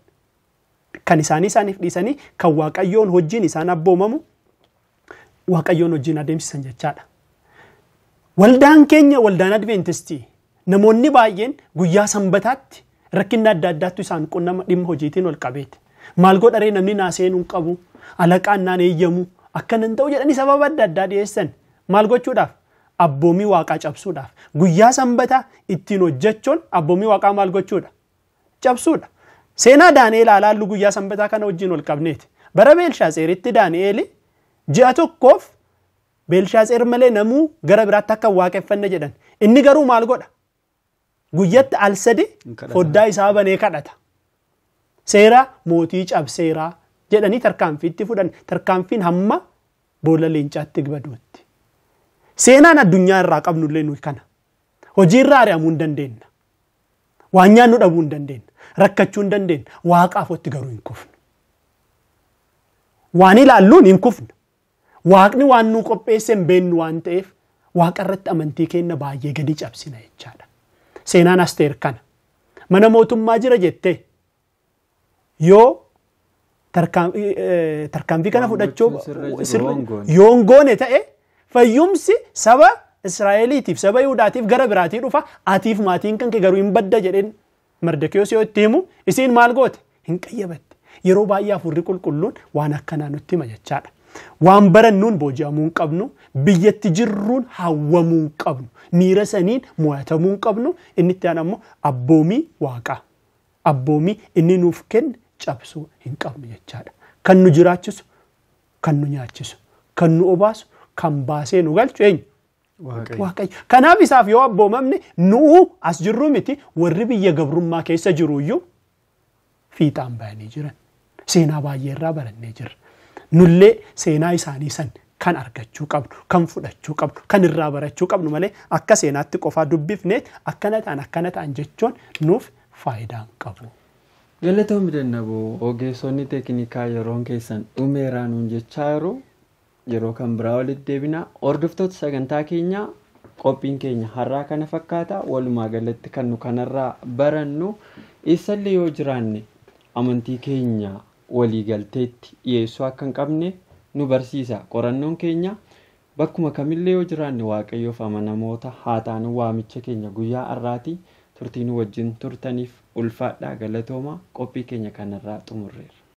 Kan isaanii isaaniif dhiisanii kan Waaqayyoon hojiin isaan abboomamu Waaqayyoon hojiin adeemsisan jechaadha. Waldaan keenya waldaan Adventistii namoonni baay'een guyyaa sanbataatti rakkinna adda addaattu isaan qunnama dhimma hojiitiin wal qabeeti. Maal godharee namni naa seenuu hin qabu, alaqaan naan eeyyamu, akkanan ta'u jedhanii sababa adda addaa dhiyeessan. Maal gochuudhaaf? Abboomii Waaqaa cabsuudhaaf. Guyyaa sanbataa ittiin hojjechuun abboomii Waaqaa maal gochuudha? Cabsuudha. Seenaa Daani'el alaallu guyyaa sanbataa kana wajjin wal qabneeti. Bara Beelshaaxeeritti Daani'el ji'a tokkoof Beelshaaxeer malee namuu gara biraatti akka waaqeffanne jedhan. Inni garuu maal godha? Guyyatti al sadi foddaa isaa banee kadhata. Seera mootii cabseeraa jedhanii tarkaanfiitti fudhan. Tarkaanfiin hamma boolla leencaatti baduutti. Seenaan addunyaa irraa qabnullee nuyi kana. Hojii irraa ari'amuu hin dandeenya. Waan nyaannu dhabuu hin dandeenya. Rakkachuu hin dandeenya. Waaqaaf otti garuu hin kufnu. Waan ilaalluun hin kufnu. Waaqni waan nu qopheesse hin beennu waan ta'eef Waaqa irratti amantii keenya baay'ee gadi cabsina jechaadha. Seenaan Asteer kana. Mana mootummaa jira jettee yoo Tarkaanfii kana fudhachuu yoo hin goone ta'e fayyumsi saba Israa'eliitiif saba Yihudaatiif gara biraatii dhufa, atiif maatiin kan kee garuu hin badda jedheen Mardokiyoos yoo itti himu isiin maal goote? Hin qayyabatte. Yeroo baay'ee hafuurri qulqulluun waan akkanaa nutti hima jechaadha. Waan barannuun booji'amuu hin qabnu, biyyatti jirruun hawwamuu hin qabnu, miira saniin mo'atamuu hin qabnu. Inni itti aanu ammoo abboomii waaqaa, abboomii inni nuuf kenne cabsuu hin qabnu jechaadha. Kan nu jiraachisu, kan nu nyaachisu, kan nu obaasu, kan baasee nu galchu eenyu? Waaqayyo. Kanaaf isaaf yoo abboomamne nu'u as jirru miti, warri biyya gabrummaa keessa jiruyyuu fiixaan bayanii jiran. Seenaa baay'ee irraa barannee jirra. Nullee seenaa isaanii san kan argachuu qabnu, kan fudhachuu qabnu, kan irraa barachuu qabnu malee akka seenaatti qofaa dubbifneet akkana ta'an akkana ta'an jechuun nuuf faayidaa hin qabu. Galatoomii Dannaboo, ogeessonni teeknikaa yeroon keessan dhumeeraa nuun jechaa jiru. Yeroo kan biraa walitti deebina. Hordoftoota sagantaa keenyaa, qophiin keenya har'aa kana fakkaata. Walumaa galatti kan nu kanarraa barannu, eessallee yoo jiraanne amantii keenya waliigalteetti dhiyeessuu akka hin qabne nu barsiisa. Qorannoon keenya bakkuma kamillee yoo jiraanne Waaqayyoof amanamoota haa taanu. Waamicha keenya guyyaa har'aati. Turtii nu wajjin turtaniif ulfaadhaa, galatooma. Qophii keenya kanarraa xumurreerra.